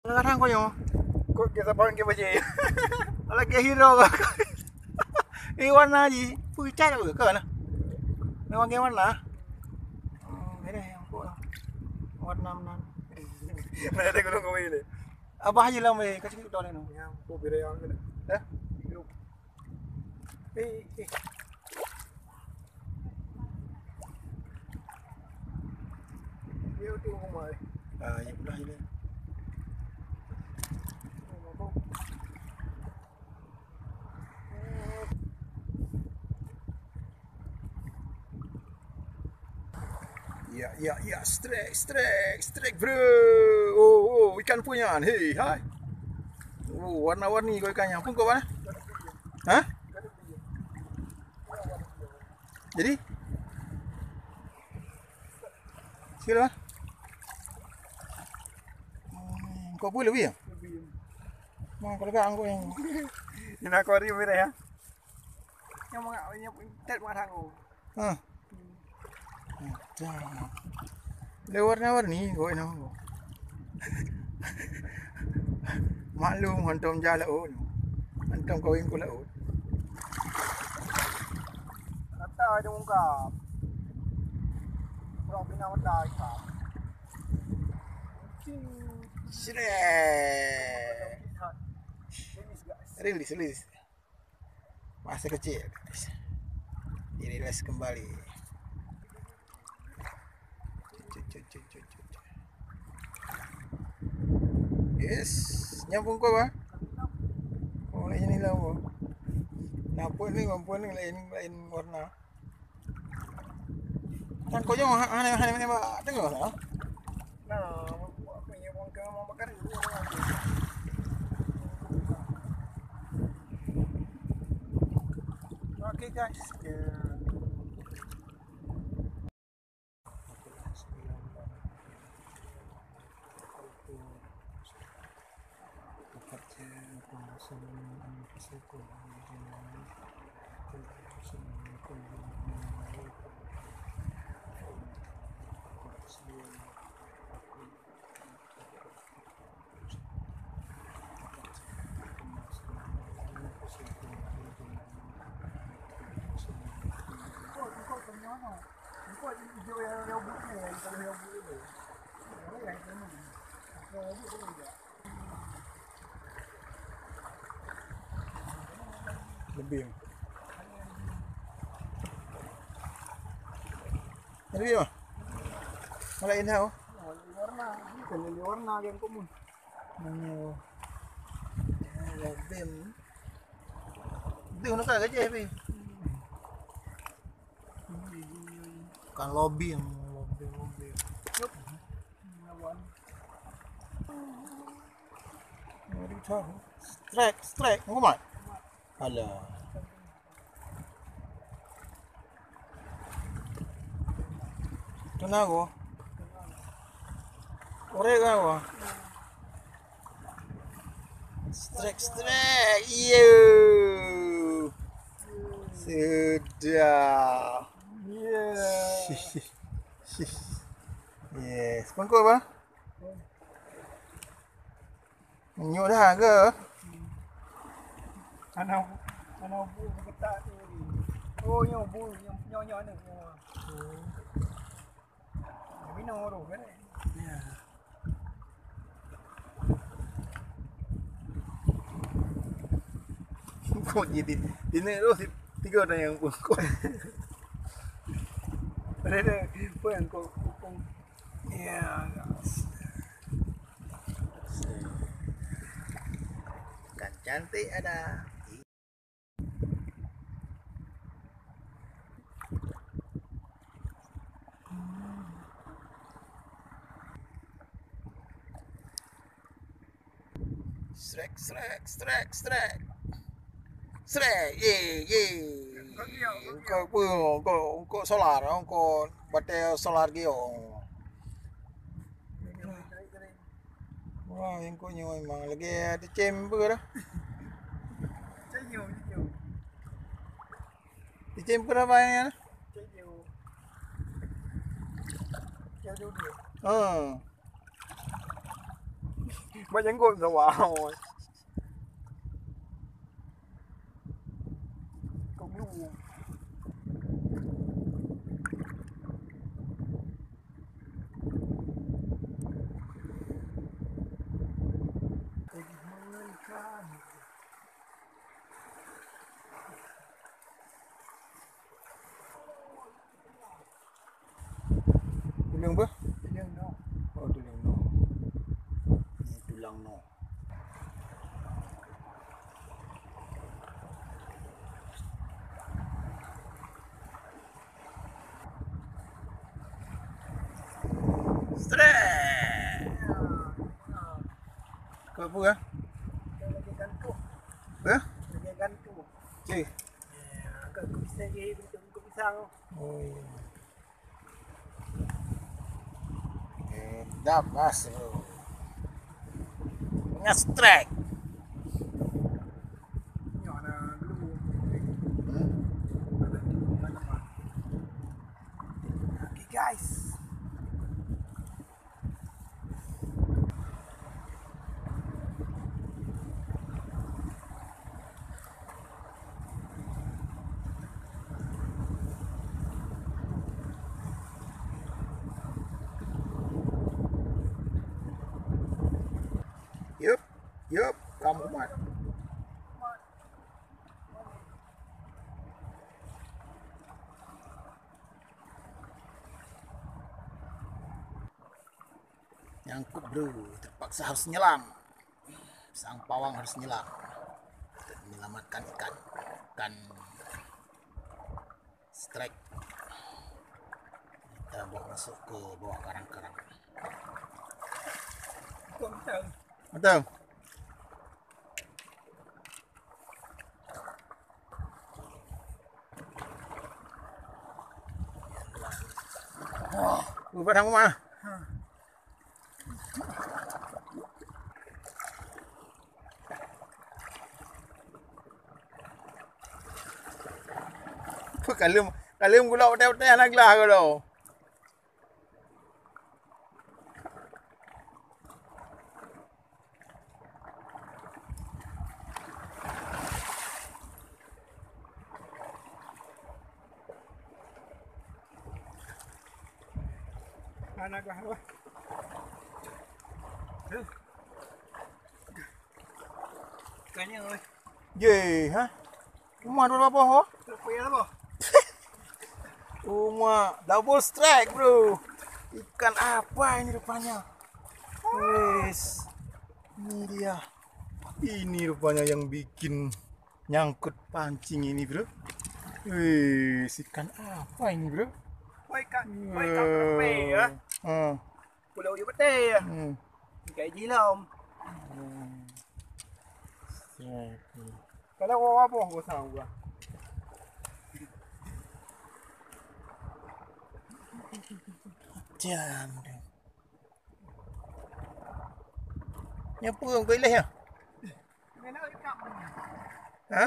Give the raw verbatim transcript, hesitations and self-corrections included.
Kadang-kadang konyol. Kok kita bang ke baje. Lagi hero kau. Eh, warna ji. Pucat apa kau nah? Memang ke warna. Hmm, ini yang kok lah. Warna mana? Mana ada gunung kau ini? Abah aja lah, meh. Kasih kita ni. Yang kok beda yang kena. Dah? Eh, eh. Dia tu rumah, eh. Ah, ya pula ini. Ya, ya, ya, strike, strike, strike, bro. Oh, oh, ikan punyan. Hei, hai. Oh, warna-warni kau ikannya. Pun kau mana? Hah? Jadi? Sila. Hmm, kau boleh lebih ya? Mau kalau kau angkut yang. Ini aku hari merah ya. Yang mana, yang tet mana aku? Hah. Ada. Lé warna-warni kau ni. Maklum hantom jah laôt. Hantom kawin ku laôt. Rata ada ungkap. Kurang bina mata ikap. Srek. Rilis, rilis. Masa kecil, guys. Dirilis kembali. Yes, nyambung kau, ah. Oh, lain ni lah, oh. Nampak ni, nampak ni lain, lain warna. Kan kau jangan hana hana hana tengok lah. Nah, apa ni orang ke orang bakar itu orang tu. Okay guys, ke Lebih. Lebih mah. Malah indah oh. Warna, ini kan lebih warna yang kamu. Nanya. Lebih. Itu nak kerja tapi. Kan lobby, lobby, lobby. Yup. Strike, strike. Ngomong. Alah. Kena aku. Korek kan aku. Strike, strike. Iyo. Sudah. Yes. Pangkut apa? Menyuk dah ke? Ana, ana bu getak tu. Oh, nyo bu, nyo, nyo, nyo, nyo. Bino roh kan? Ya. Kok jadi ini roh tiga orang yang pun kok. Ada pun yang kok. Ya, guys. Kan cantik ada. Srek, srek, srek, srek. Srek, ye, ye. Engkau apa? Engkau, engkau solar, engkau batai solar geo. Wah, engkau nyoe memang lagi ada chamber dah. Di chamber apa yang ni? Ha. Pak jenggot sama. Kau belum. Tuleueng apa? Tuleueng noh. Oh, tuleueng noh. Ini tulang noh. Strek. Kau apa, ah? Lagi gantung. Hah? Lagi gantung. Cih. Ya, aku bisa lagi, aku bisa. Oh, iya. Mantap, Mas. Ngestrek. Hmm? Oke, guys. Yup, yup, kamu mat. Nyangkut, bro, terpaksa harus nyelam. Sang pawang harus nyelam untuk menyelamatkan ikan. Ikan strike. Kita bawa masuk ke bawah karang-karang. Betul. Wah, ubah nama. Kalem, kalem gula utai-utai anak gelah kalau. Anak lah, wah. Huh. Kanya, weh. Ye, ha? Uma dua boh, oh? Apa ya, apa? Uma double strike, bro. Ikan apa ini rupanya? Wes. Ini dia. Ini rupanya yang bikin nyangkut pancing ini, bro. Wes, ikan apa ini, bro? Wah, ikan, wah, ikan berpe, ya. Hmm. Pulau Yubete, ya. Hmm. Ikan jilom. Hmm. Siap. Kalau wawa boh, boh sang gua. Jam deh. Nyapu kau ileh ya? Ha?